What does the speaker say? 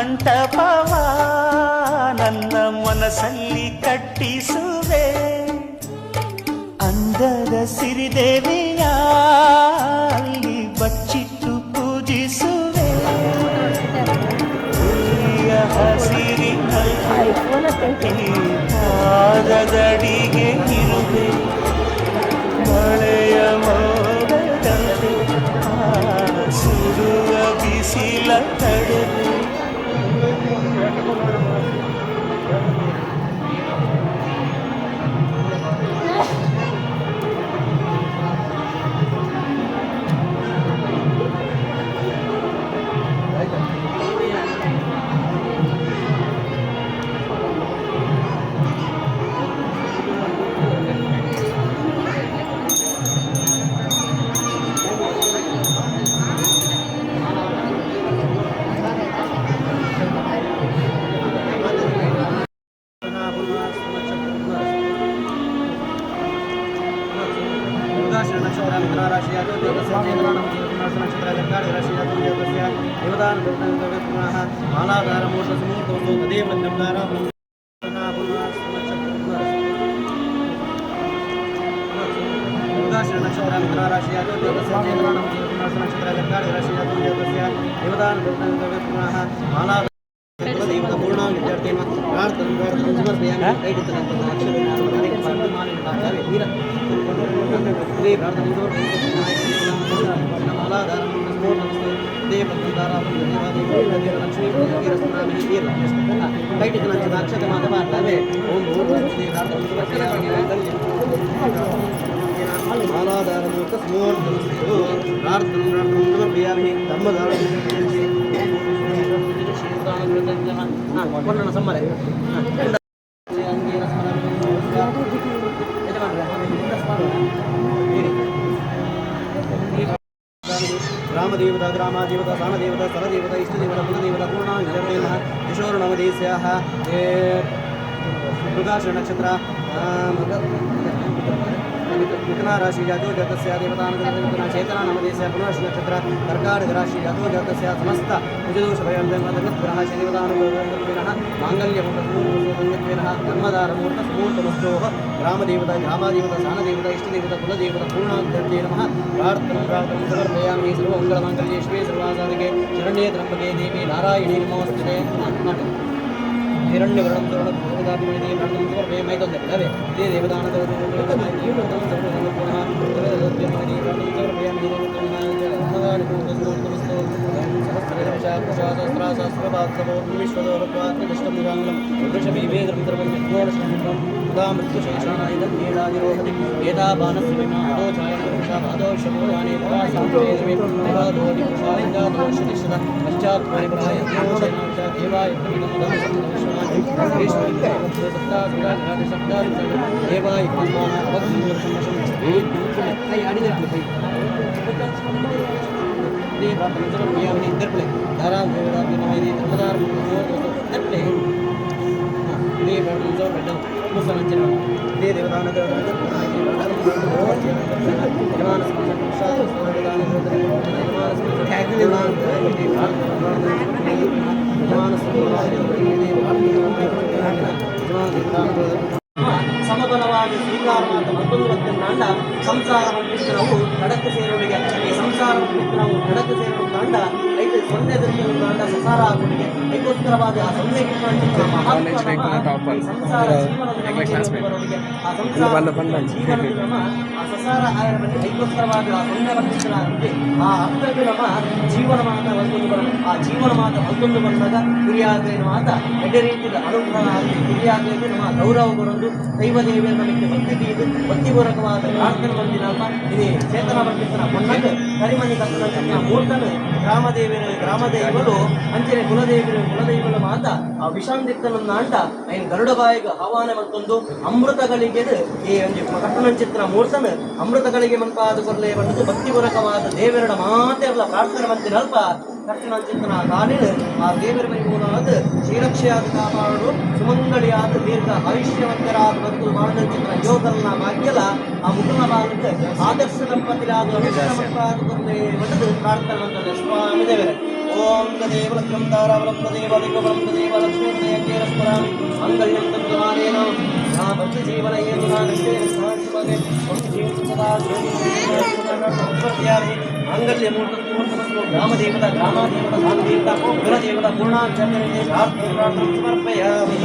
ಮಂಟಪವ ನನ್ನ ಮನಸ್ಸಲ್ಲಿ ಕಟ್ಟಿಸುವೆ. ಅಂದದ ಸಿರಿದೇವಿಯ ಅಲ್ಲಿ ಬಚ್ಚಿಟ್ಟು ಪೂಜಿಸುವೆ. ಹುಲಿಯ ಹಸಿರಿನಲ್ಲಿ ಪಾದದಡಿಗೆ ಇರುವೆ. ಮಳೆಯ ಮೋಡದಂತೆ ಆ ಸುಡುವ ಬಿಸಿಲ ತಡೆವೆ. ಗ್ರಾಮದೇವತಾ, ಗ್ರಾಮಾದೇವತಾ, ಸ್ಥಾನದೇವತಾ, ಸ್ಥಳದೇವತಾ, ಇಷ್ಟದೇವತಾ, ಕುಲದೇವತಾ, ಪೂರ್ಣಾಂಗ ಕಿಶೋರ ನವದೇಸ್ಯಾಹ ಮೃಗಾಶ್ರ ನಕ್ಷತ್ರ ಮಿಥುನ ರಾಶಿ ಜಾತೋ ಜಾತಸ್ಯ ದೇವತಾನುಗ್ರಹ ಚೇತನ ನಮದೇಶ ಪುನರ್ಶ ನಕ್ಷತ್ರ ಕರ್ಕಾಟಕ ರಾಶಿ ಜಾತೋ ಜಾತಸ್ಯ ಸಮಸ್ತ ಕುಜದೋಷ ಭಯಗ್ರಹ ಶನಿದೇವತಾನುಗ್ರಹ ಮಾಂಗಲ್ಯ ಮುಹೂರ್ತತ್ವೇನ ಧರ್ಮದಾರ ಮುಹೂರ್ತ ಸುಮೂರ್ತಮಸ್ತೋಃ. ಗ್ರಾಮದೇವತಾ, ಗ್ರಾಮಾದೇವತಾ, ಸ್ಥಾನದೇವತಾ, ಇಷ್ಟದೇವತಾ, ಕುಲದೇವತಾ, ಪೂರ್ಣಾಂತರ್ಜೇ ನಮಃ. ಪ್ರಾರ್ಥನಂ ಪ್ರಾರ್ಥನಂ ಸಮರ್ಪಯಾಮಿ. ಸರ್ವಮಂಗಳಮಾಂಗಲ್ಯೇ ಶಿವೇ ಸರ್ವಾಸಾಧಕೆ ಶರಣ್ಯೇ ತ್ರಂಬಕೆ ದೇವಿ ನಾರಾಯಣಿ ನಮೋಸ್ತುತೆ. ಹಿರಣ್ಯವರ್ಣಂ ಸುವರ್ಣ ಪ್ರಾರ್ಥನೆ ಸಮರ್ಪಯಾಮಿ. ಮೈತೊಂದರೆ ಇದೇ ಸಮಬಲವಾಗಿ ಸ್ವೀಕಾರ ಮತ್ತೊಂದು ಮತ್ತೊಂದು ಸಂಸಾರವನ್ನು ಬಿಟ್ಟು ನಾವು ಕಡಕ್ಕೆ ಸೇರುವಿಗೆ. ಈ ಸಂಸಾರವನ್ನು ಬಿಟ್ಟು ನಾವು ಕಡಕ್ಕೆ ಸೇರುವ ತಾಂಡ ಐದು ಸೊನ್ನೆ ತಾಂಡ ಸಂಸಾರ ಆಗುವಿಗೆ. ಅದಕ್ಕೋಸ್ಕರವಾದ ಆ ಸೊನ್ನೆ ಮಹತ್ವ ಸಂಸಾರ ಜೀವನದ ಬರೋರಿಗೆ ಆ ಸಂಸಾರ ಜೀವನದ ನಮ್ಮ ಆ ಸಂಸಾರ ಆಯರ ಬಳಿ ಐಕೋಸ್ಕರವಾದ ಆ ಸೊನ್ನೆ ಬಂದಿದ್ದರ ಆ ಅರ್ಥಕ್ಕೆ ನಮ್ಮ ಜೀವನ ಮಾತ ಮತ್ತೊಂದು ಬರ ಆ ಜೀವನ ಮಾತ ಮತ್ತೊಂದು ಬಂದಾಗ ಹಿರಿಯಾಗ್ಲೇನು ಮಾತ ಎಡ್ಡೆ ರೀತಿಯ ಅನುಗ್ರಹ ಆಗಲಿ, ಹಿರಿಯಾಗ್ಲಿಕ್ಕೆ ನಮ್ಮ ಗೌರವ ಬರೋದು. ದೈವ ದೇವಿಯ ನಮಗೆ ಭಕ್ತಿ ತೀದು ಭಕ್ತಿಪೂರ್ವಕವಾದ ಪ್ರಾರ್ಥನೆ ಬಂದಿನಲ್ಪ ಇದು ಚೇತನ ಬಂದಿತ್ತನ ಮೊನ್ನಗ ಕರಿಮನಿ ಕತ್ತನ ಮೂರ್ತನ ಗ್ರಾಮದೇವಿನ ಗ್ರಾಮದೇವರು ಅಂಚನೆ ಕುಲದೇವಿನ ಕುಲದೈವನ ಮಾತ ಆ ವಿಷಾಂದಿತ್ತನ ಅಂಡ ಐನ್ ಗರುಡ ಬಾಯಿಗ ಹವಾನ ಮತ್ತೊಂದು ಅಮೃತಗಳಿಗೆ ಈ ಒಂಜಿ ಕಟ್ಟುನಂಚಿತ್ರ ಮೂರ್ತನ ಅಮೃತಗಳಿಗೆ ಮನ್ಪಾದ ಕೊರ್ಲೆ ಬಂದದ್ದು. ಭಕ್ತಿಪೂರ್ವಕವಾದ ದೇವರಡ ಮಾತೆರ್ಲ ಪ್ರಾರ್ಥನೆ ಮಂತಿನಲ್ಪ ಕಟ್ಟಿನಂಚಿತ್ತನ ಕಾಲಿನ ಆ ದೇವರ ಮೂಲವಾದ ಶ್ರೀರಕ್ಷೆಯಾದ ಕಾಪಾಡು, ಸುಮಂಗಳಿಯಾದ ದೀರ್ಘ ಆಯುಷ್ಯವಂತರಾದ ಮತ್ತು ಬಾಳಂಚಿತ್ರ ಯೋಗಲ್ನ ಭಾಗ್ಯಲ ಆ ಮುಕುಲ ಬಾಲಕ ಆದರ್ಶ ದಂಪತಿಯಾದ ಅನುಷ್ಠಾನ ಕೊರ್ಲೆ ಬಂದದ್ದು ಪ್ರಾರ್ಥನೆ ಮಂತದೆ ಸ್ವಾಮಿ ದೇವರೇ. ಓಂ ತದೇವ ಲಕ್ಷ್ಮಂ ತಾರಾಬಲಂ ತದೇವ ದಿಗ್ಬಲಂ ತದೇವ ಲಕ್ಷ್ಮೀ ಸ್ಮರಾಮಿ. ಮಾಂಗಲ್ಯಂ ತಂತುನಾನೇನ ಜೀವನ ಏನು ಮಾಂಗಲ್ಯ ಗ್ರಾಮದೇವತ, ಗ್ರಾಮಾದೇವತ, ಸಾಮದೇವತ, ಕುಲದೇವತ, ಪೂರ್ಣಾಚರಣೆ ಪ್ರಾರ್ಥನೆ ಸಮರ್ಪಯಾಮಿ.